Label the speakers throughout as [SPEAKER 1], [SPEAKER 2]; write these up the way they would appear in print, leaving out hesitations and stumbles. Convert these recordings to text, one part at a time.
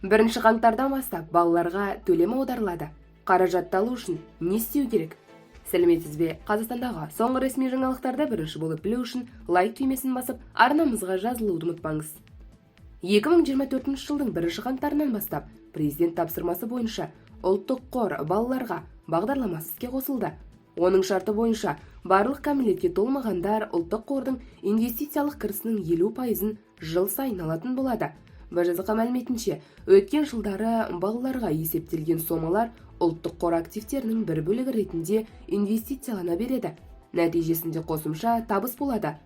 [SPEAKER 1] 1 қаңтардан бастап балаларға төлем аударылады. Қаражатты алу үшін не істеу керек? Сәлеметсіз бе! Қазақстандағы соңғы ресми жаңалықтарды бірінші болып білу үшін лайк түймесін басып, арнамызға жазылуды ұмытпаңыз. 2024 жылдың 1 қаңтарынан бастап президент тапсырмасы бойынша «Ұлттық қор балаларға» бағдарламасы іске қосылды. Оның шарты бойынша барлық кәмелетке толмағандар Ұлттық қордың инвестициялық кірісінің 50%-ын жыл сайын алатын болады. БЖЗҚ мәліметінше, өткен жылдары балаларға есептелген сомалар Ұлттық қор активтерінің бір бөлігі ретінде инвестициялана береді. Нәтижесінде қосымша табыс болады.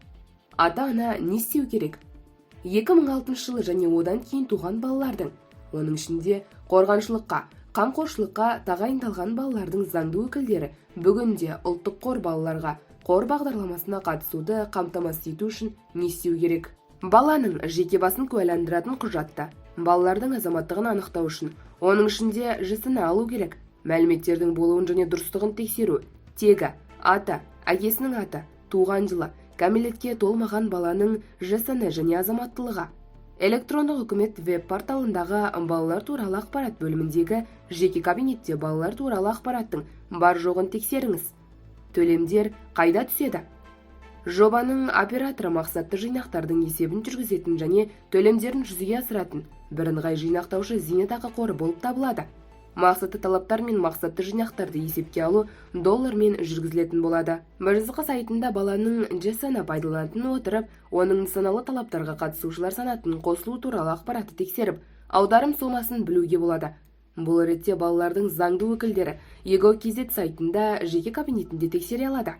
[SPEAKER 1] Ата-ана не істеу керек? 2006 жылы және одан кейін туған балалардың, оның ішінде қорғаншылыққа, қамқоршылыққа тағайындалған балалардың заңды өкілдері бүгінде «Ұлттық қор балаларға» қор бағдарламасына қатысуды қамтамасыз ету үшін не істеу керек? Баланың жеке басын куәландыратын құжатты, балалардың азаматтығын анықтау үшін, оның ішінде ЖСН алу керек. Мәліметтердің болуын және дұрыстығын тексеру: тегі, аты, әкесінің аты, туған жылы, кәмелетке толмаған баланың ЖСН және азаматтылығы. Электрондық үкімет веб-порталындағы «Балалар туралы ақпарат» бөліміндегі жеке кабинетте балалар туралы ақпараттың бар-жоғын тексеріңіз. Төлемдер қайда түседі? Жобаның операторы мақсатты жинақтардың есебін жүргізетін және төлемдерін жүзеге асыратын бірыңғай жинақтаушы зейнетақы қоры болып табылады. Мақсатты талаптар мен мақсатты жинақтарды есепке алу доллармен жүргізілетін болады. БЖЗҚ сайтында баланың ЖСН пайдаланатын отырып, оның нысаналы талаптарға қатысушылар санатының қосылу туралы ақпаратты тексеріп, аударым сомасын білуге болады. Бұл ретте балалардың заңды өкілдері eGov kz сайтында жеке кабинетінде тексере алады.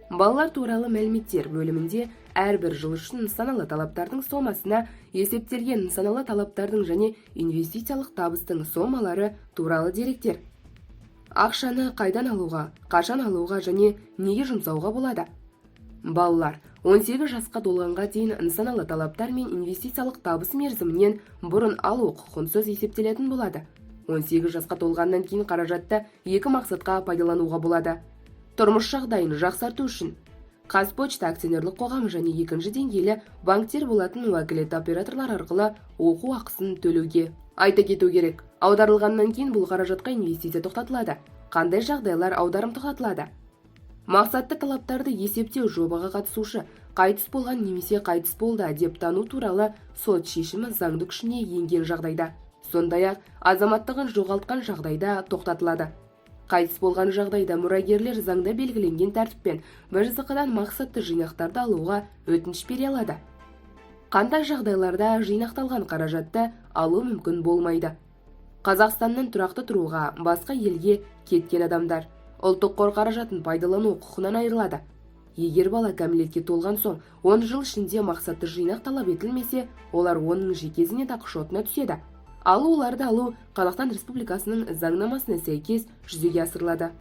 [SPEAKER 1] «Балалар туралы мәліметтер» бөлімінде әрбір жыл үшін нысаналы талаптардың сомасына есептелген нысаналы талаптардың және инвестициялық табыстың сомалары туралы деректер. Ақшаны қайдан алуға, қашан алуға және неге жұмсауға болады? Балалар 18 жасқа толғанға дейін нысаналы талаптар мен инвестициялық табыс мерзімінен бұрын алу құқығынсыз есептелетін болады. 18 жасқа толғаннан кейін қаражатты екі мақсатқа пайдалануға болады: тұрмыс жағдайын жақсарту үшін «Қазпочта» акционерлік қоғамы және екінші деңгейлі банктер болатын уәкілетті операторлар арқылы оқу ақысын төлеуге. Айта кету керек, аударылғаннан кейін бұл қаражатқа инвестиция тоқтатылады. Қандай жағдайлар аударым тоқтатылады? Мақсатты талаптарды есептеу жобаға қатысушы қайтыс болған немесе қайтыс болды деп тану туралы сот шешімі заңды күшіне енген жағдайда, сондай-ақ азаматтығын жоғалтқан жағдайда тоқтатылады. Қайтыс болған жағдайда мұрагерлер заңда белгіленген тәртіппен БЖЗҚ-дан мақсатты жинақтарды алуға өтініш бере алады. Қандай жағдайларда жинақталған қаражатты алу мүмкін болмайды? Қазақстаннан тұрақты тұруға басқа елге кеткен адамдар Ұлттық қор қаражатын пайдалану құқығынан айырылады. Егер бала кәмелетке толған соң 10 жыл ішінде мақсатты жинақ талап етілмесе, олар оның жеке зейнетақы шотына түседі. Ал оларды алу Қазақстан Республикасының заңнамасына сәйкес жүзеге асырылады.